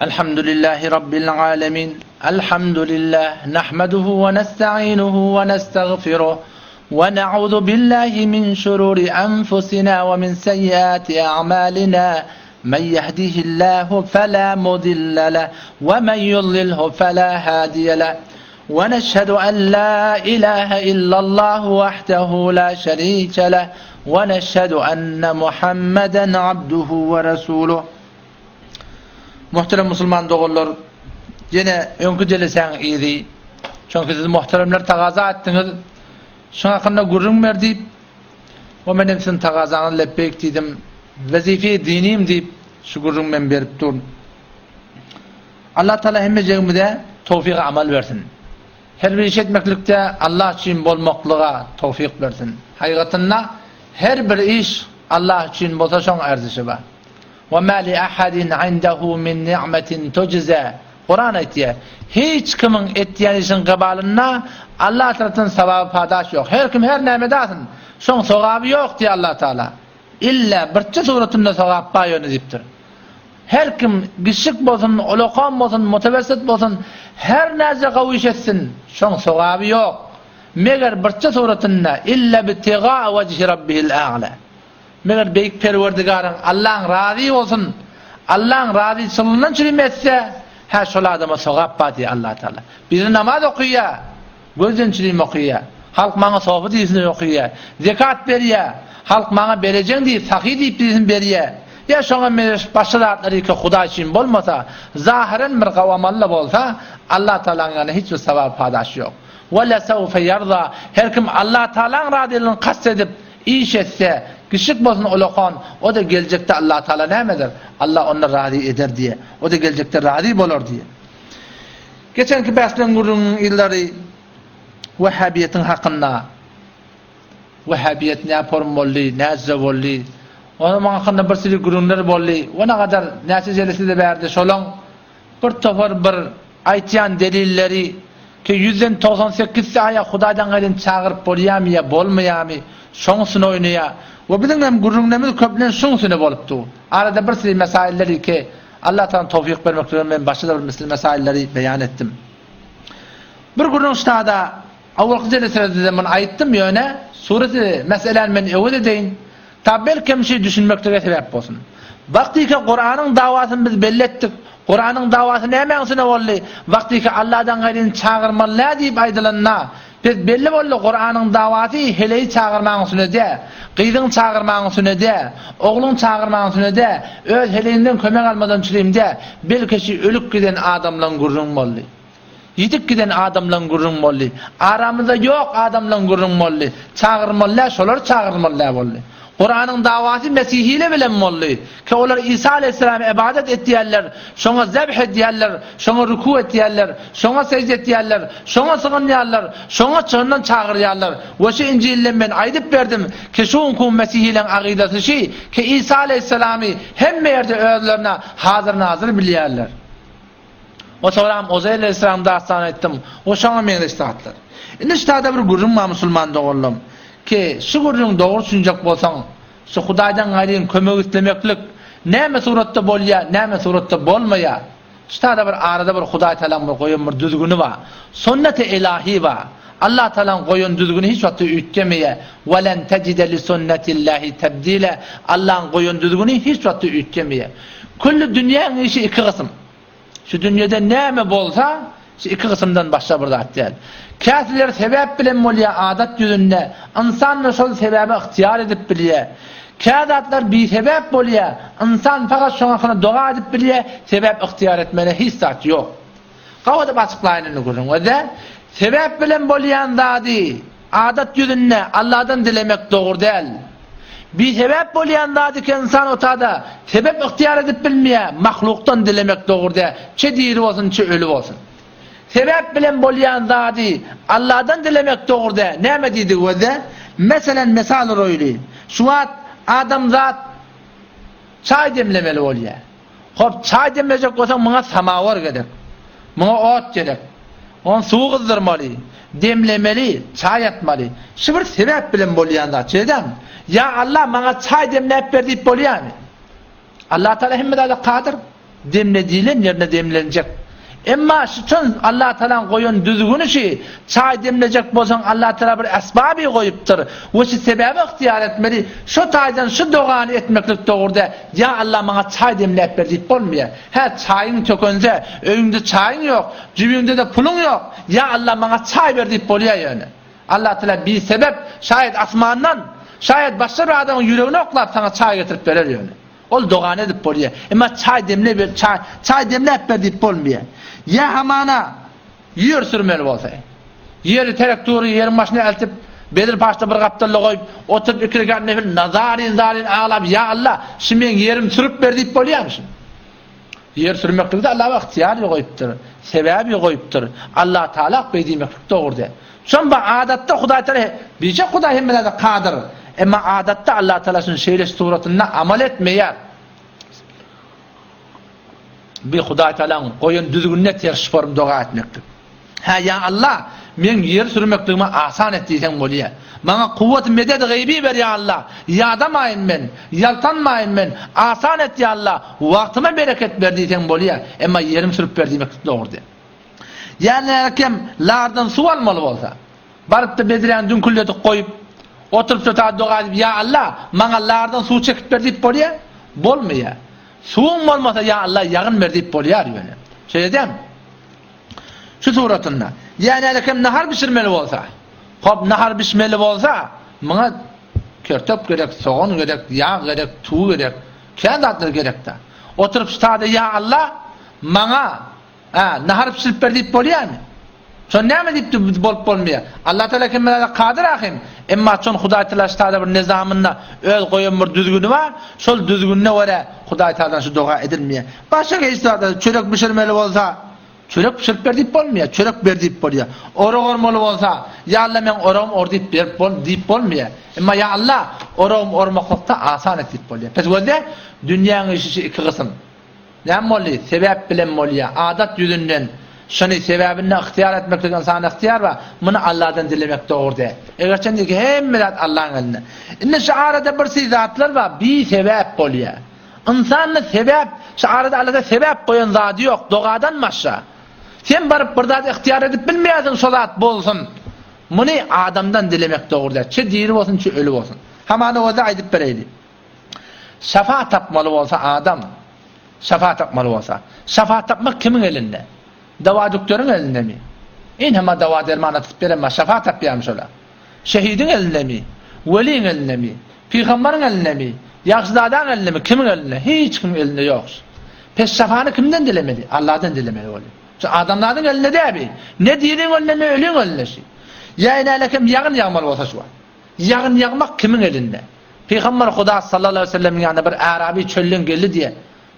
Elhamdülillahi Rabbil alemin. Elhamdülillah. Nahmeduhu ve nesta'inuhu ve nestağfiruh. Ve na'udhu billahi min şururi enfusina ve min seyyiati a'malina. Men yehdihillahu fela mudille leh ve men yudlilhu fela hadiye leh. Ve neşhedü en la ilahe illallahu vahdehu la şerike leh. Ve neşhedü enne Muhammeden abduhu ve resuluh. Muhterem musulman doganlar, ýene öňki jelesäň yzy. Çünki siz muhteremler tagaza etdiňiz. Şuň hakynda gürrüň ber diýip, we men hem siziň tagazaňyza lepbeýk diýdim. Wezife dinim diýip, şu gürrüňi men berip durun. Allah Taala hemmejegimize towfyk amal bersin. Her bir iş etmeklikde Allah üçin bolmaklyga towfyk bersin. Hakykatynda her bir iş Allah üçin bolsa şoň erzişi bar. Ve ma li ahadin indehu min ni'metin tujza. Kuran aýtýar, hiç kimiň etýän işiň gybalynda Allah tarapdan sogaby padaş ýok. Her kim her näme edasyn, şoň sogaby ýok diýýär Allah Taala. Illa birçe suratynda sogap bar ýöne diýipdir. Her kim kiçjik bolsun, ulakan bolsun, mutewessit bolsun, her näce gowy iş etsin, şoň sogaby ýok. Meger birçe suratynda illa bitiga wejhi rabbihil a'la. Meger Beýik Perwerdigaryň, Allaň razy bolsun, Allaň razyçylygyndan çürim etse, hä şol adama sogap bar diýýär Allah Taala. Biri namaz okaýar, gözden çürim okaýar. Halk maňa sopy diýsin diýip okaýar. Zekat berýär, halk maňa berejeň diýip, sahy diýip diýsin berýär. Ýa şoňa meňzeş başga zatlar ýeke Hudaý üçin bolmasa, zahyren bir gawy amal-da bolsa, Allah Taalaň ýanynda hiç bir sogap padaş ýok. Ve lesevfe ýerza, her kim Allah Taalaň razylygyny kast edip, Iş etse, kiçjik bolsun ulakan, o-da geljekde Allatagala näme eder? Allah ondan razy eder diýýär. O-da geljekde razy bolar diýýär. Geçenki bäsleň gürrüňiň yzlary Wehhabiýetiň hakynda. Wehhabiýet nä form boldy, näce boldy? Onuň hakynda bir sürü gürrüňler boldy. We nagadar näçe jelesi-de bärde şolaň Bir topar bir aýtýan delilleri ki ýüzden 98 aýa Hudaýdan gaýryn çagyryp bolýamy ýa bolmaýamy şoň üstüne oýnaýa we biziň hem gürrüňlerimiz köplenç şuň üstüne bolup dur. Arada bir sürü mesailleri ki Allah tagala towfyk bermek bilen men başga-da bir misli mesailleri beýan etdim. Bir gürrüň ştada awalky jeleselerde muny aýtdym ýöne sureti meseläni men öwez edeýin. Ta belkem şi düşünmeklige sebäp bolsun. Wagtyka Kuranyň dawasyny biz belli etdik. Kuranyň dawasy nämäň üstüne boldy? Wagtyka Alladan gaýryny çagyrmaly nä diýip aýdylanda, pes belli boldy Kuranyň dawasy heleýi çagyrmagyň üstüne dä, gyzyňy çagyrmagyň üstüne dä, ogluňy çagyrmagyň üstüne dä, öz heleýiňden kömek almadan çürim dä, belki şi ölüp giden adamlaň gürrüňi boldy. Ýitip giden adamlaň gürrüň boldy. Aramyzda ýok adamlaň gürrüň boldy. Çagyrmaly däl, şolary çagyrmaly däl boldy. Kuranyň dawasy mesihile bilen boldy. Ki olar Isa aleýhissalama ybadat etýärler, şoňa zebh edýärler, şoňa ruku etýärler, şoňa sejde etýärler, şoňa sygynýarlar, şoňa çyndan çagyrýarlar. We şu Injilden men aýdyp berdim ki şu günki mesihileň agydasy şi, ki Isa aleýhissalamy hemme ýerde özlerine hazyr-nazyr bilýärler. O soňram Uzeýr aleýhissalamyň dastanyny aýtdym. We şoňa meňzeş zatlar. Indi şu taýda bir gürrüň bar musulman doganlarym. Ki şu gürrüňi dogry düşünjek bolsaň, şu Hudaýdan gaýryn kömek islemeklik näme suratda bolýar, näme suratda bolmaýar. Şu taýda bir arada bir Hudaý Tagalaň bir goýan bir düzgüni bar. Sunneti ilahi bar. Allah Tagalaň goýan düzgüni hiç wagtda üýtgemeýär. Welen tejide li sunnetillahi tebdile. Allaň goýan düzgüni hiç wagtda üýtgemeýär. Külli dünýäň işi iki gysym. Şu dünýede näme bolsa, şu iki gysymdan başga bir zat däl. Käsileri sebäp bilen bolýar adat ýüzünde, ynsan-da şol sebäbi ygtyýar edip bilýär. Kä zatlar bisebäp bolýar, ynsan fakat şoň hakyna doga edip bilýär, sebäp ygtyýar etmäne hiç zat ýok. Gabadyp açyklaýyn indi gürrüň. Özä, sebäp bilen bolýan zady adat ýüzünde Allahdan dilemek dogry däl. Bisebäp bolýan zady ki ynsan otada sebäp ygtyýar edip bilmeýär, mahlukdan dilemek dogry däl, çe diri bolsun, çe öli bolsun. Sebäp bilen bolýan zady Allahdan dilemek dogry däl. Näme diýdigi özä? Meselen, mesal uroýly. Şu wagt adamzat çaý demlemeli bolýar. Hop, çaý demlejek bolsaň, muňa samawar gerek. Muňa ot gerek. Ony suwy gyzdyrmaly, demlemeli, çaý atmaly. Şu bir sebäp bilen bolýan zat, şeýdämi? Ýa Allah, maňa çaý demläp ber diýip bolýarmy? Allah Taala hemme zada kadyr. Demle diýlen ýerinde demlenjek. Emma şuçan Allatagalaň goýan düzgüni şi, çaý demlejek bolsaň Allatagala bir esbaby goýupdyr we şi sebäbi ygtyýar etmeli, şo taýdan şu dogany etmeklik dogry däl, Ýa Alla maňa çaý demläp ber diýip bolmaýar. Hä çaýyň tökense, öýüňde çaýyň ýok, jübiňde-de puluň ýok, Ýa Alla maňa çaý ber diýip bolýar ýöne. Allatagala bisebep, şaýat asmandan, şaýat başga bir adamyň ýüregine oklap saňa çaý getirip berer ýöne. Ol dogany edip bolýar. Emma çaý demle ber, çaý, çaý demläp ber diýip bolmaýar. Ýa hamana ýer sürmeli bolsa. Ýeri terektory ýeriň başyna eltip, Bedir paşda bir gapdalda goýup, oturyp iki rekat nefil nazaryn zaryn aglap, ýa Alla, şu meň ýerimi sürüp ber diýip bolýarmy şuny? Ýer sürmeklikde Alla ygtyýar goýupdyr, sebäbi goýupdyr. Allah Taala beý diýmeklik dogry däl. Şon ba adatda Hudaý Taala biçak Hudaý hemme zada kadyr. Emma adatda Allah Taala şuny şeýle suratynda amal etmeýär. Bir Hudaý Taalaň goýan düzgünine ters form doga etmeklik. Hä ýa Allah, meň ýer sürmekligimi asan et diýseň bolýar. Maňa kuwwat medet gaýby ber ýa Allah, ýadamaýyn men, ýaltanmaýyn men, asan et ýa Allah, wagtyma bereket ber diýseň bolýar. Emma ýerim sürüp ber diýmeklik dogry däl. Ýa nälekem lardan suw almaly bolsa, baryp-da bedräni düňküldedip goýup, oturyp şo taýda doga edip, Ýa Alla, maňa lardan suw çekip ber diýip bolýar? Bolmaýar. Suwuň bolmasa, Ýa Alla, ýagyn ber diýip bolýar ýöne. Şeýle dälmi? Şu suratynda. Ýa nälekem nahar bişirmeli bolsa, hop, nahar bişmeli bolsa, muňa kertop gerek, sogan gerek, ýag gerek, tuw gerek, kän zatlar gerek-dä. Oturyp şu taýda, Ýa Alla, maňa Hä, nahar bişirip ber diýip bolýarmy? Şon näme diýip bolup bolmaýar? Allah Teala hemme zada kadyr ahym. Emma şon Hudaý Teala ştada bir nizamynda öz goýan bir düzgüni bar. Şol düzgünine görä Hudaý Tealadan şu doga edilmeýär. Başga hiç zat, çörek bişirmeli bolsa, çörek bişirip ber diýip bolmaýar, çörek ber diýip bolýar. Orak ormaly bolsa, ýa Alla meň oragym or diýip berip bol diýip bolmaýar. Emma ýa Alla oragym ormaklykda asan et diýip bolýar. Pes gözle, dünýäň işi şu iki gysym. Näme boldy? Sebäp bilen bolýar. Adat ýüzünden şuny sebäbinde ygtyýar etmeklik ynsana ygtyýar bar. Muny Alladan dilemek dogry däl. Egerçen ki hemme zat Allaň elinde. Indi şu arada bir siz zatlar bar, bisebäp bolýar. Ynsanda sebäp, şu arada Allada sebäp goýan zady ýok, dogadan başga. Sen baryp bir zat ygtyýar edip bilmeýärsiň şo zat bolsun. Muny adamdan dilemek dogry däl. Çe diri bolsun, çe öli bolsun. Hamana bolsa aýdyp bereýli. Şafa tapmaly bolsa adam, şafa tapmaly bolsa. Şafa tapmak kimiň elinde? Dawa-dükderiň elindemi? Inhema dawa-derman atyp beren bar, şafa tapýarmy şola? Şehidiň elindemi? Weliň elindemi? Pygambaryň elindemi? Ýagşyzadaň elindemi? Kimiň elinde? Hiç kimiň elinde ýok. Pes şafany kimden dilemeli? Alladan dilemeli bolýar. Şu adamzadyň elinde däl bi. Ne diriň elinde, ne öliň elinde şu. Ýa ine-älek hem ýagyn ýagmaly bolsa şu wagt. Ýagyn ýagmak kimiň elinde? Pygamber Huda sallallahu aleýhi we sellemiň ýanyna bir ärabi çölden geldi diýýär.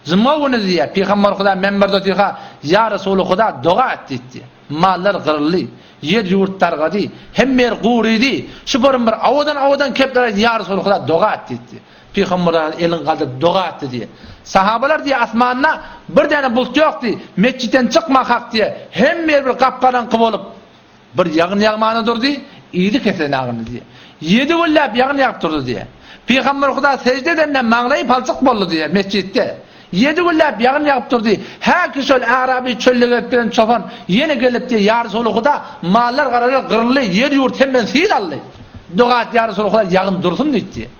Juma güni diýýär, Pygamber Huda menberde otyrka, Ýa Resuly Huda, doga et diýdi diýýär. Mallar gyryldy, ýer-ýurt dargady, hemme ýer gurydy. Şu borun bir owadan-owadan kepler aýtdy, Ýa Resuly Huda, doga et diýdi diýýär. Pygamber Huda elini galdyryp doga etdi diýýär. Sahabalar diýýär, asmanda bir däne bulut ýokdy, metjitden çykmakak diýýär, hemme ýer bir gap-garaňky bolup, Bir ýagyn ýagmana durdy, yzy kesilen agyndy diýýär. Ýedi günläp ýagyn ýagyp durdy diýýär. Pygamber Huda sežde edende maňlaýy palçyk boldy diýýär mesjitde. Ýedi günläp ýagyn ýagyp durdy. Häki şol Araby çölde gezip gelen çopan ýene gelip diýýär, Ýa Resuly Huda, mallar garalar gyryldy, ýer-ýurt hemmesi sil aldy. Doga et ýa Resuly Huda ýagyn dursun diýdi diýýär.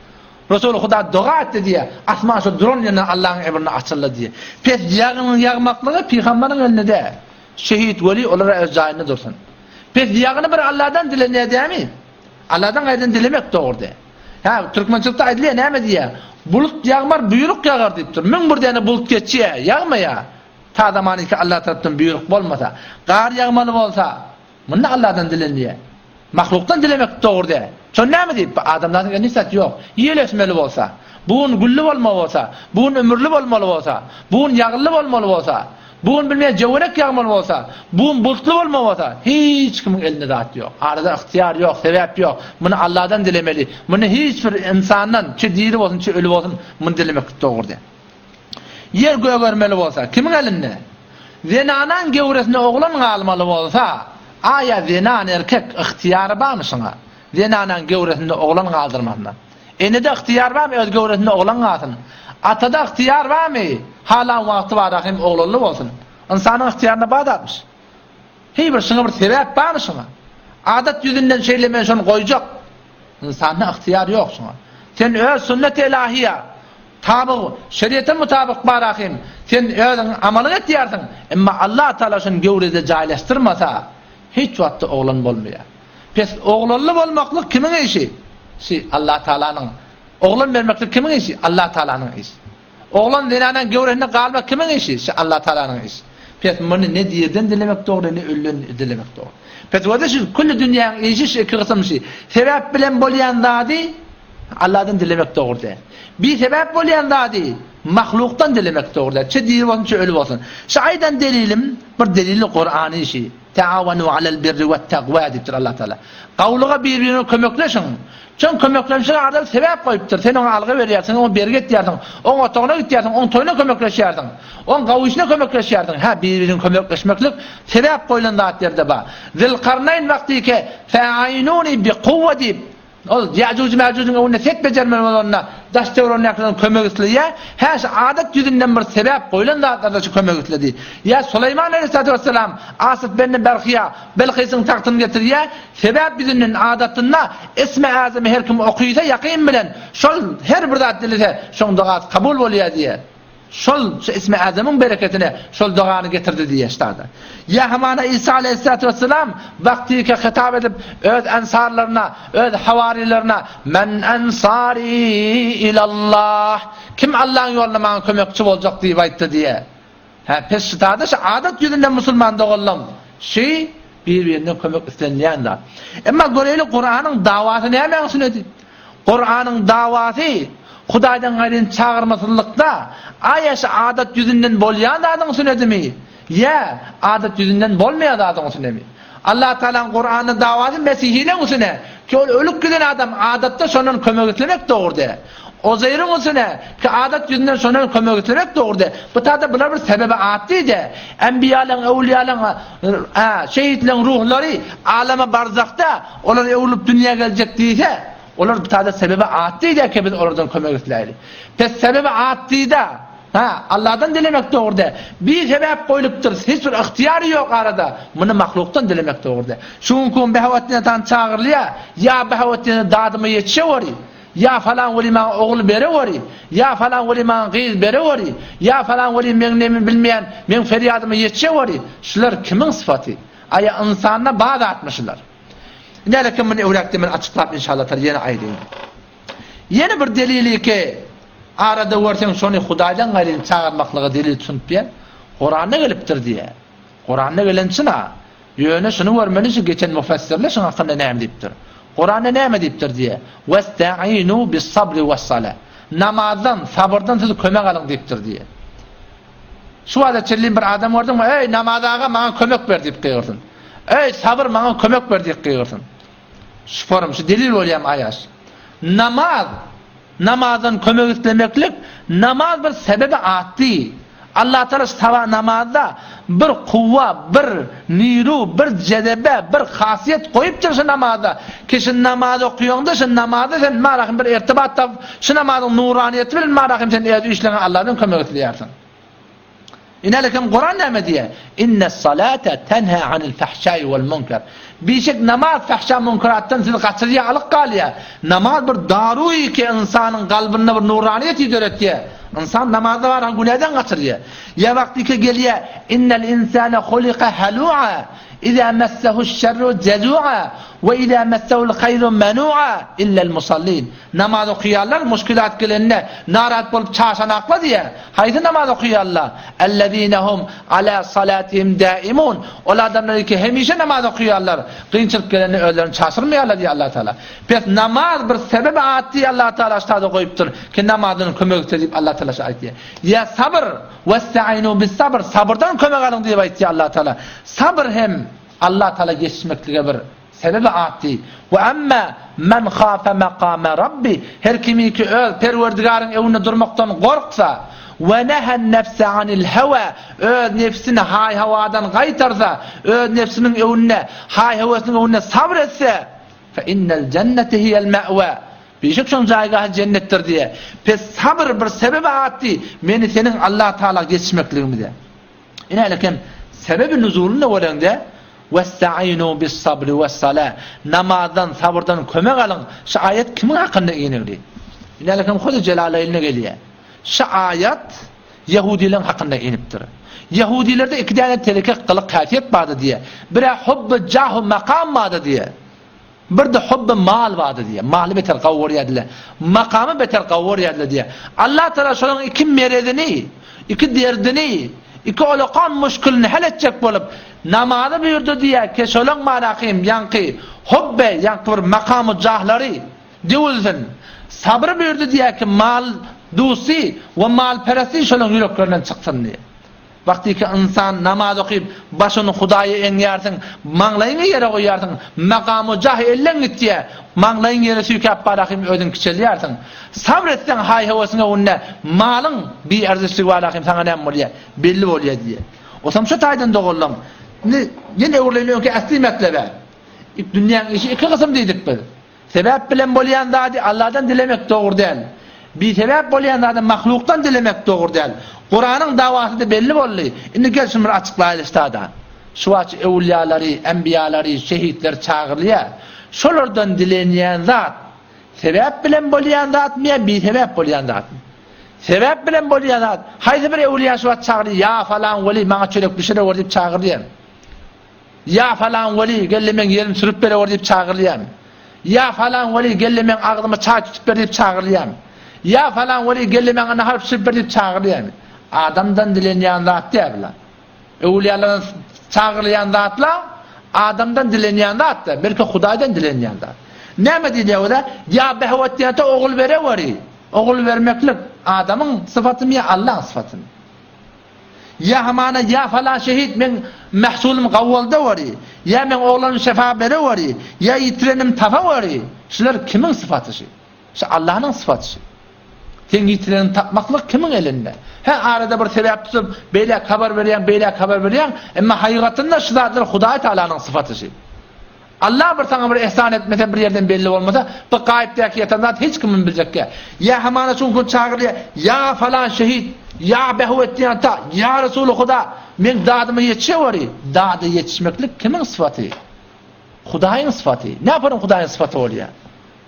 Resuly Huda doga etdi diýýär. Asman şo duran ýerinden Allahyň emrine açyldy diýýär. Pes ýagynyň ýagmaklygy pygamberiň elinde däl. Şehit weli olara öz jaýynda dursun. Pes ýagyny bir Alladan dilenýär dämi? Alladan gaýdan dilemek dogry däl. Hä, türkmençilikde aýdylýar näme diýýär? Bulut ýagmar, buýruk ýagar diýipdir. 1001 däne bulut geçýär, ýagmaýar. Ta zamanyky Allah tarapdan buýruk bolmasa, gar ýagmaly bolsa, munda Alladan dilenýär. Mahlukdan dilemek dogry däl. Şony näme diýip, adamzadyň elinde hiç zat ýok. Ýel ösmeli bolsa, bu gün gülli bolmaly bolsa, bu gün ümürli bolmaly bolsa, bu gün ýagynly bolmaly bolsa, bu gün bilmeýän jöwenek ýagmaly bolsa, bu gün bulutly bolmaly bolsa, hiç kimiň elinde zat ýok. Arada ygtyýar ýok, sebäp ýok. Muny Alladan dilemeli. Muny hiç bir ynsandan, çi diri bolsun, çi öli bolsun, muny dilemeklik dogry däl. Ýer gögermeli bolsa, kimiň elinde? Zenanaň gewresinde oglan galmaly bolsa, aýa zenan erkek ygtyýary barmy şuňa? Zenanaň gewresinde oglan galdyrmasyna. Enede ygtyýar barmy öz gewresinde oglan galsyn? Atada ygtyýar barmy? Halan wagty bar ahym oglanly bolsun. Ynsanyň ygtyýarynda bar zatmyş. Heý bir şuňa bir sebäp barmy şuňa? Adat ýüzünden şeýle men şony goýjak. Ynsanda ygtyýar ýok şuňa. Sen öz sünnet elahiýa tabyg, şeriýete mutabyk bar ahym. Sen özüň amalyň etýärsiň. Emma Allah Taala şuny göwrede jaýlaşdyrmasa, hiç wagtda oglan bolmaýar. Pes oglanly bolmaklyk kimiň işi? Şi Allah Taalanyň. Oglan bermeklik kimiň işi? Allah Taalanyň işi. Oglan zenanaň göwresinde galmak kimiň işi? Şi Allah Taalanyň işi. Pes muny ne dirden dilemek dogry, ne ölüden dilemek dogry. Pes wada şu külli dünýäň işi şu iki gysym şi. Sebäp bilen bolýan zady Allahdan dilemek dogry däl. Bi sebäp bolýan zady mahlukdan dilemek dogry däl. Çe diri bolsun, çe öli bolsun. Şu aýdan delilim bir delili Kurany şi. Teawanu alel birri we takwa diýipdir Allah Taala. Gawulyga bir-birine kömekleşiň. Çün kömeklenişige adam sebäp goýupdyr. Sen oňa algy berýärsiň, oňa bergi etýärsiň, oň otagyna gitýärsiň, oň toýuna kömekleşýärsiň, oň gawy işine kömekleşýärsiň. Hä, bir-birine kömekleşmeklik sebäp goýlan zat ýerde bar. Zilkarnaýn wagtyke fe'inuni bi kuwwa diýip, Ol Ýajuj-Mäjujiň öňünde set bejermeli bolanda, daş-töweregindäkilerden kömek isleýär. Hä, şu adat ýüzünden bir sebäp goýlan zatlarda şu kömek isledi. Ýa Suleýman aleýhissalatu wessalam Asyf benni Berhiýa Belkysyň tagtyny getirýär. Sebäp ýüzünden adatynda Ismi Azamy her kim okysa ýakyn bilen şol her bir zat dilese, şoň dogasy kabul bolýar diýýär. Şol şu Ismi Azamyň bereketine şol dogany getirdi diýýär ştada. Ýa hamana Isa aleýhissalatu wessalam wagtyka hitap edip öz ensarlaryna, öz hawarylaryna Men ensari ilallah Kim Allaň ýolunda maňa kömekçi boljak diýip aýtdy diýýär. Hä pes ştada şu adat ýüzünden musulman doganlam şi bir-birinden kömek islenilýän zat. Emma göreýli Kuranyň dawasy nämäň üstünedi? Kuranyň dawasy Hudaýdan gaýryn çagyrmasyzlykda aýa şu adat ýüzünden bolýan zadyň üstünedimi? Ýa adat ýüzünden bolmaýan zadyň üstünemi? Allah Tagalaň Kuranda dawasy mesihileň üstüne ki ol ölüp giden adam adatda şondan kömek islemek dogry däl. Ozeýriň üstüne ki adat ýüzünden şondan kömek islemek dogry däl. Bu tada bular bir sebebe atdy dä. Enbiýalaň, öwliýalaň, a, şehitleň ruhlary alama barzakda olar öwrülip dünýä geljek diýse, olar bu tada sebebe atdy dä ki biz olardan kömek isläýli. Pes sebebe atdy da. Ha, Allahdan dilemek dogry däl. Bir sebäp goýlupdyr, hiç bir ygtyýary ýok arada. Muny mahlukdan dilemek dogry däl. Şu günki gün Behawetdin atan çagyrylýar, ýa Behawetdine dadyma ýetişeweri, ýa falan weli maňa ogul bereweri, ýa falan weli maňa gyz bereweri, ýa falan weli meň nemi bilmeýän, meň ferýadyma ýetişeweri. Şular kimiň sypaty? Aýa ynsanda bar zatmy şular? Ine, muny öwräkde men açyklap inşallah taala ýene aýdaýyn. Ýene bir delili ki, arada görseň şony Hudaýdan gaýryny çagyrmaklyga delil tutunyp diýen, Kuranda gelipdir diýýär. Kuranda gelen çyn-a. Ýöne şuny görmeli şu geçen müfessirler şuň hakynda näme diýipdir. Kuranda näme diýipdir diýýär. Westa'inu bis-sabri was-salah. Namazdan, sabyrdan siz kömek alyň diýipdir diýýär. Şu wagta çenli bir adam gördüňmi? Eý, namaz aga maňa kömek ber diýip gygyrsyn. Eý, sabyr maňa kömek ber diýip gygyrsyn. Şu forum, şu delil bolýam aýaş. Namaz, namazdan kömek islemeklik, namaz bir sebebi atdy. Allah Taala şu namazda bir kuwwa, bir niru, bir jezebe, bir hasiýet goýupdyr şu namazda. Ki şu namaz okaýaňda şu namazda sen marahym bir irtibat tapyp, şu namazyň nuraniýeti bilen marahym sen öz işleriňe Allahdan kömek isleýärsiň. Inelekem Kuran näme diýýär? Innes-salate tenha anil fahşai wal munkar. Bişek namaz fahşa munkaratdan sizi gaçyrýar, alyp galýar. Namaz bir daruý ki ynsanyň kalbynda bir nuraniýeti döretýär. Ynsan namazda baran günäden gaçyrýar. Ýa wagty ki gelýär, Innel insane hulika halua, iza messehu'ş-şerru jezua we iza messehu'l haýru menua illel musallin. Namaz okaýanlar muşkilat gelende narahat bolup çaşanaklar diýýär. Haýsy namaz okaýanlar? Ellezine hum ala salatihim daimun. Ol adamlar ki hemişe namaz okaýanlar, kynçylyk gelende özlerini çaşyrmaýarlar diýýär Allah Taala. Pes namaz bir sebep at diýýär Allah Taala ştada goýupdyr ki namazdan kömek iste diýip Allah Taala şu aýtýar. Ýa sabyr, westainu bis sabr, sabyrdan kömek alyň diýip aýtýar Allah Taala. Sabyr hem Allah Taala geçmeklige bir Sebebi atdy. We emme men hafe makame Rabbi, her kimiki öz Perwerdigaryň öňünde durmakdan gorksa, we nehen nefse anil hewa, öz nebsini haý-hawadan gaýtarsa, öz nebsiniň öňünde, haý-höwesiniň öňünde sabr etse, fe innel jennete hiýel me'wa. Bişek şoň jaýgahy jennetdir diýýär. Pes sabyr bir sebebe atdy, meni seniň Allah Tagala geçmekligimize. Ine lekin sebebi nuzulyny göreňde Westa'inu bis-sabri wes-salah namazdan, sabyrdan kömek alyň. Şu aýat kimiň hakynda inigdi? Ine lekin hudy Jelaleýnine gelýär. Şu aýat ýehudileň hakynda inipdir. Ýehudilerde iki däne teleke gylyk häsiýet bardy diýýär. Birä hubby jahu makam bardy diýýär. Bir-de hubby mal bardy diýýär. Maly beter gawy görýärdiler. Makamy beter gawy görýärdiler diýýär. Allah Tagala şolaryň iki merezini, iki derdini, iki olakan muşkilini hal etjek bolup, namazy buýurdy diýýär ki, şolaň manakym, ýaňky hubbe, ýaňky bir makamy jahlary döwülsin. Sabry buýurdy diýýär ki, mal dusy we malperesti şolaryň ýüreklerinden çyksyn diýýär. Wagtyky ynsan namaz okyp, başyny Hudaýa eňýärsiň, maňlaýyňy ýere goýýarsyň, makamu jah elden gitýär, maňlaýyň ýere süýkäp barahym özüň kiçelýärsiň. Sabr etseň haý-höwesiň öňünde malyň biarzyşlygy barahym saňa näme bolýar, belli bolýar diýýär. Otam şu taýdan doganlam, indi ýene öwrüleýin öňki äsli metlebe. Dünýäň işi iki gysym diýdik biz. Sebäp bilen bolýan zady Allahdan dilemek dogry däl. Bisebäp bolýan zady mahlukdan dilemek dogry däl. Kuranyň dawasy-da belli boldy. Indi gel şuny bir açyklaýly ştada. Şu wagt öwülýalary, enbiýalary, şehitler çagyrylýar. Şolardan dilenýän zat sebäp bilen bolýan zatmy ýa bisebäp bolýan zatmy? Sebäp bilen bolýan zat. Haýsy bir öwülýa şu wagt çagyrýar, ýa falan weli maňa çörek bişirewer diýip çagyrylýar. Ýa falan weli, gel-de meň ýerimi sürüp berewer diýip çagyrylýarmy? Ýa falan weli, gel-de meň agzyma çaý tutup ber diýip çagyrylýarmy? Ýa falan weli, gel-de maňa nahar bişirip ber diýip çagyrylýarmy? Adamdan dilenýän zat däl bular. Öwülýalardan çagyrylýan zatlar adamdan dilenýän zat däl, belki Hudaýdan dilenýän zat. Näme diýilýär oda? Ýa behwetýata ogul bereweri. Ogul bermeklik adamyň sypatymy ýa Allaň sypatymy? Ýa hamana ýa falan şehit meň mähsulymy gawwaldaweri, ýa meň oglanym şefa bereweri, ýa ýitirenim tapaweri. Şular kimiň sypaty şi? Şu Allanyň sypaty şi. Seň ýitireniňi tapmaklyk kimiň elinde? Hä arada bir sebäp tutup beýläk habar berýäň, beýläk habar berýäň, emma hakygatynda şu zatlar Hudaý Tagalanyň sypaty şi. Allah bir saňa bir ehsan etmese bir ýerden belli bolmasa bu gaýypdaky ýatan zat hiç kim biljekkä. Ýa hamana şu gün çagyrýa ýa falan şehit ýa Behuetdin ata ýa Resuly Huda meň dadyma ýetişeweri. Dada ýetişmeklik kimiň sypaty? Hudaýyň sypaty. Näparyň Hudaýyň sypaty bolýar?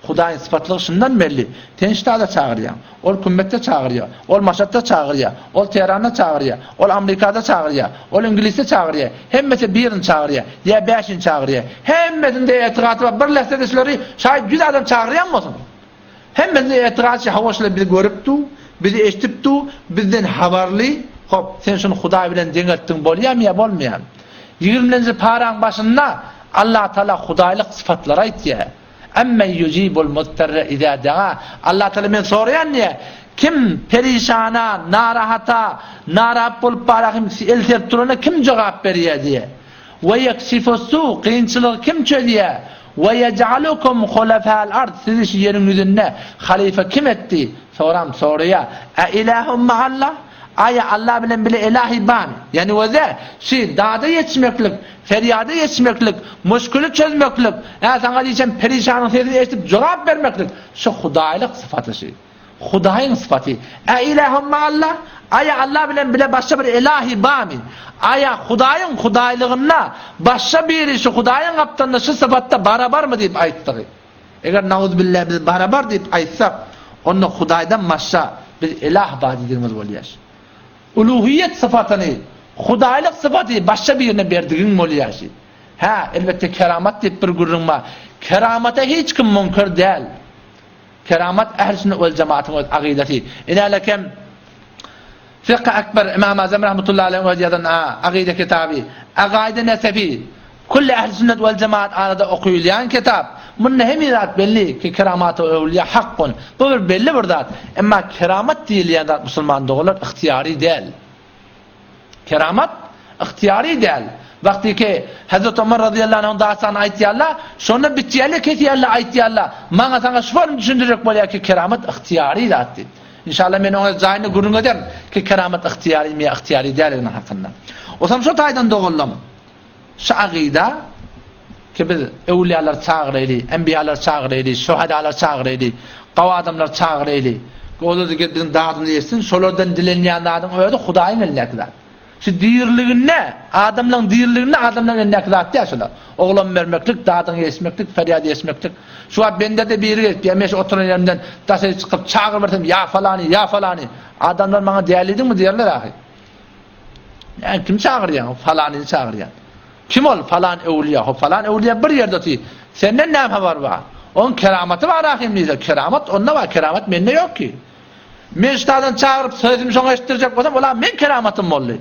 Hudaýyň sypatlygy şundan belli. Sen ştada çagyrýaň. Ol Kümmetde çagyrýar. Ol Maşatda çagyrýar. Ol Tehranda çagyrýar. Ol Amrikada çagyrýar. Ol Iňlisde çagyrýar. Hemmesi birini çagyrýar. Ýa bäşini çagyrýar. Hemmesinde etigaty bar. Bir lähzede şulary şaýat ýüz adam çagyrýan bolsun. Hemmesinde etigat şi hawa şular bizi görüp dur, bizi eşidip dur, bizden habarly. Hop, sen şuny Hudaý bilen deňeltdiň bolýarmy ýa bolmaýarmy? Ýigriminji paraň başynda Allatagala hudaýlyk sypatlary aýtýar. Emmen ýujibul muztarra iza daa. Allah Taala men soraýan diýýär. Kim perişana, narahata, narahat bolup barahym el serip durana kim jogap berýär diýýär. We ýekşifu's-su, kynçylygy kim çözýär? We ýej'alukum hulafa'al ard, sizi şu ýeriň ýüzünde halyfa kim etdi? Soram soraýar. A ilahum ma'allah? Aýa Allah bilen bile ilahi barmy? Ýani özi şi dada ýetişmeklik, ferýada ýetişmeklik, muşkili çözmeklik, hä saňa diýsem perişanyň sesini eşidip jogap bermeklik, şu hudaýlyk sypaty şi. Hudaýyň sypaty. Ä ilahum ma'Allah? Aýa Allah bilen bile başga bir ilahi barmy? Aýa Hudaýyň hudaýlygynda başga biri şu Hudaýyň gapdalynda şu sypatda barabarmy diýip aýtdygy. Eger nauzubilla biz barabar diýip aýtsak, onda Hudaýdan başga biz ilah bar diýdigimiz bolýar. Uluhiýet sypatyny, Hudaýlyk sypaty başga birine berdigiň bolýar. Hä, elbetde keramat diýip bir gürrüň bar. Keramata hiç kim müňkür däl. Keramat ähli sünnet wel jemaatyň öz agydasy. Inälekem Fiqh Akbar Imam Azam rahmetullahi aleyhiň öz ýazan agyda kitaby Agaide Nesefi Külli ähli sünnet wel jemaat arada okuyulýan kitap. Munda hemme zat belli ki keramat öwliýa hakkun. Bu bir belli bir zat. Emma keramat diýilýän zat musulman doganlar ygtyýary däl. Keramat ygtyýary däl. Wagtyky Hazreti Omar razyýallahu anhuň dastanyny aýtýarlar, şonda bitýärler, kesýärler, aýtýarlar. Maňa saňa şu formy düşündirjek bolýar ki keramat ygtyýary zat diýip. Inşallah men oňa jaýynda gürrüň ederin ki keramat ygtyýarymy ýa ygtyýary däldigini hakynda. Osam şo taýdan doganlam şu agyda ki biz öwliýalary çagyraýly, enbiýalary çagyraýly, şöhadalary çagyraýly. Gawy adamlary çagyraýly. Olar-da gelip biziň dadymyzy eşitsin. Şolardan dilenýän zadyň özi Hudaýyň elindäki zat. Şu diriliginde, adamlaryň diriliginde adamlaryň elindäki zat däl şolar. Oglan bermeklik, dadyňy eşitmeklik, perýady eşitmeklik. Şu wagt bende-de biri gelip, ýa men şu oturan ýerimden daşary çykyp çagyrybersem, ýa falany, ýa falany. Adamlar maňa dälidiňmi diýerler ahy. Ýa kimi çagyrýaň? Falanyny çagyrýan. Kim ol? Falan öwlüýä. Hop, falan öwlüýä bir ýerde otyr. Senden näme habar bar? Oň keramaty bar ahym diýse, keramat onda bar, keramat mende ýok ki. Men ştadan çagyryp sözümi şoňa eşitdirjek bolsam, olam meň keramatym boldy.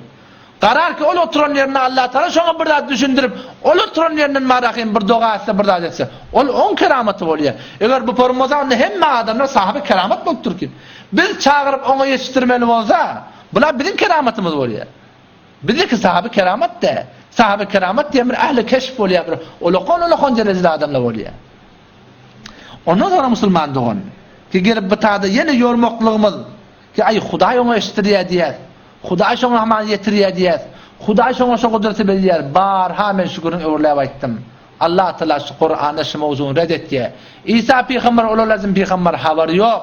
Garar ki ol oturan ýerinde Allah Taala şoňa bir zat düşündirip, ol oturan ýerinden bar ahym bir doga etse, bir zat etse, ol oň keramaty bolýar. Eger bu bolmasa onda hemme adamlar sahyby keramat bolup dur ki. Biz çagyryp oňa ýetişdirmeli bolsa, bular biziň keramatymyz bolýar. Bizdeki sahaby keramat däl. Sahaby keramat diýen bir ähli keşf bolýar, bir ulakan-ulakan derejede adamlar bolýar. Ondan soňra musulman dogan, ki gelip bu tada ýene ýormaklygymyz, ki aý Hudaý oňa eşitdirýär diýýär. Hudaý şoňa haman ýetirýär diýýär. Hudaý şoňa şo gudraty berýär. Barha men şu gürrüňi öwürläp aýtdym. Allah Taala şu Kuranda şu mowzuny red etýär. Isa pygamber ulul azm pygamber habary ýok.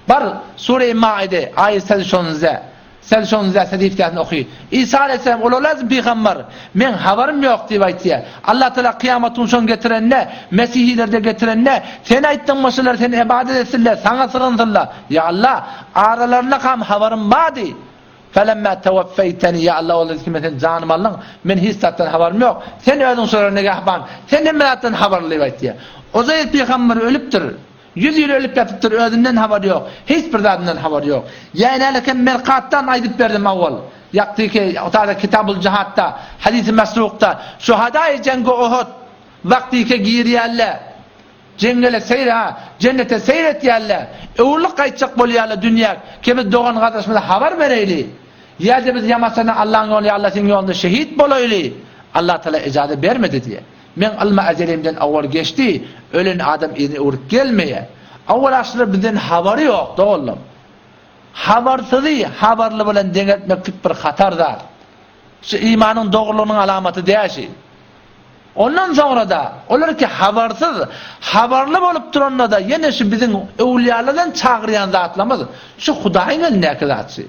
Bar Sure-i Maide aýat 89-da. Sen şonuň zähmet iftäsini oky. Isa aleýhissalam ulul azm pygamber, Meň habarym ýok diýip aýtýar. Allah Tagala kyýamat gün şony getirende, mesihileri-de getirende, Sen aýtdyňmy şular seni ybadat etsinler, saňa sygynsynlar? Ýa Allah, aralarynda-kam habarym bardy. Felemmâ teweffeýteni, ýa Allah ol ki men seniň janymy aldyň, men hiç zatdan habarym ýok. Sen özüň şolara nigahban, sen hemme zatdan habarly diýip aýtýar. Uzeýr pygamber ölüpdir. Yüz ýyl ölüp ýatypdyr, özünden habary ýok. Hiç bir zadyndan habary ýok. Ýa inälekem Merkatdan aýdyp berdim owal. Ýakdyky otada Kitabul Jihatda, Hadisi Mesrukda, Şuhadaýy jengi Uhud wagtyky girýärler. Jeňňele seýr ha, jennete seýr etýärler. Öwrülip gaýtjak bolýarlar dünýä. Ki biz dogan gardaşymyza habar bereýli. Ýa-da biz ýamasana Allaň ýolunda ýa Allah seň ýolunda şehit bolaýly. Allah Taala ijaza bermedi diýýär. Meň ylmy ejelimden owal geçdi, ölen adam yzyna öwrüp gelmeýär. Owal aşyra bizden habary ýok, doganlarym. Habarsyzy habarly bilen deňeltmeklik bir hatar zat. Şu imanyň dogrulygynyň alamaty däl şi. Ondan soňra-da, olar ki habarsyz, habarly bolup duranda-da ýene şu biziň öwlüýalardan çagyrýan zatlarymyz şu Hudaýyň elindäki zat şi.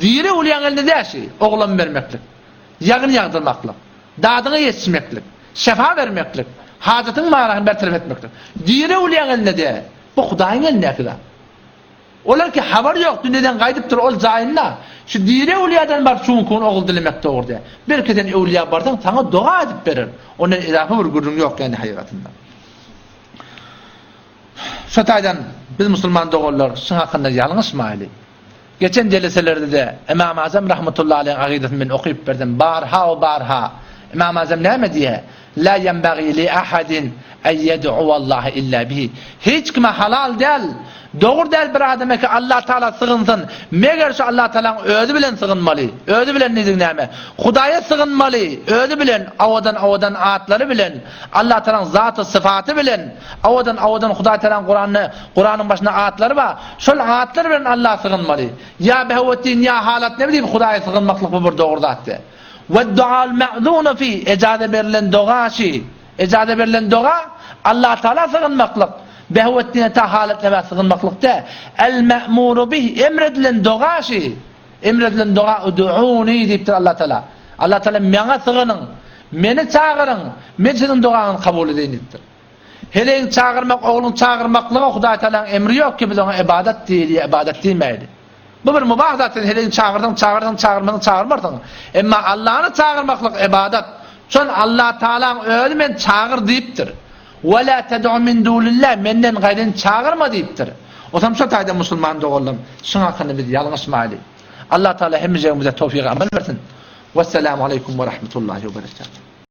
Diri öwlüýäň elinde däl şi, oglan bermeklik, ýagyn ýagdyrmaklyk. Dadyňa ýetişmeklik, şefa bermeklik, hajatyň manyny bertarap etmeklik. Diri öwlüýäň elinde däl. Bu Hudaýyň elindäki zat. Olar ki habary ýok, dünýeden gaýdypdyr ol jaýynda. Şu diri öwlüýäden baryp şu günki gün ogul dilemek dogry däl. Belki sen öwlüýä barsaň saňa doga edip berer. Ondan izafa bir gürrüň ýok ýani hakykatynda. Şo taýdan biz musulman doganlar şuň hakynda ýalňyşmaýly. Geçen jeleselerde-de Ymam Azam rahmetullahi aleýhiň agydasyny men okyp berdim. Barha we barha. Ymam Azam näme diýýär? La ýenbagi li ahadin en ýed'uwallaha illa bihi. Hiç kime halal däl, dogry däl bir adama ki Allah Taala sygynsyn, meger şu Allah Taalaň özi bilen sygynmaly. Özi bilen diýdigi näme? Hudaýa sygynmaly, özi bilen, owadan-owadan atlary bilen, Allah Taalaň zaty syfaty bilen, owadan-owadan Hudaý Taalaň Kuranda Kuranyň başynda atlary bar. Şol atlar bilen Allaha sygynmaly. Ýa Behawetdin, ýa Halat nebi diýip Hudaýa sygynmaklyk bu bir dogry zat däl. Wed-dual ma'zunu fi, ejaza berlen doga şi. Ejaza berlen doga Allah Taala sygynmaklyk. Behawetdine ta Halat nebä sygynmaklyk däl. El-ma'muru bih, emredilen doga şi. Emredilen doga ud'uni diýipdir Allah Taala. Allah Taala maňa sygynyň, meni çagyryň, men siziň dogaňyzy kabul edeýin diýipdir. Heleýiň çagyrmak, ogluň çagyrmaklyga Hudaý Tagalaň emri ýok ki biz oňa ybadat diýeli ýa ybadat diýmäýli. Bu bir mubah zat sen heleýiň çagyrsaň çagyrsaň çagyrmasaň çagyrmarsyň. Emma Allany çagyrmaklyk ybadat. Şon Allah Tagalaň özi men çagyr diýipdir. Ve la ted'u min dunillah menden gaýryny çagyrma diýipdir. Osam şo taýda musulman doganlarym şuň hakynda biz ýalňyşmaýly. Allah Tagala hemmejegimize towfyk amal bersin. Wesselamu aleýkum we rahmetullahi we berekatuh.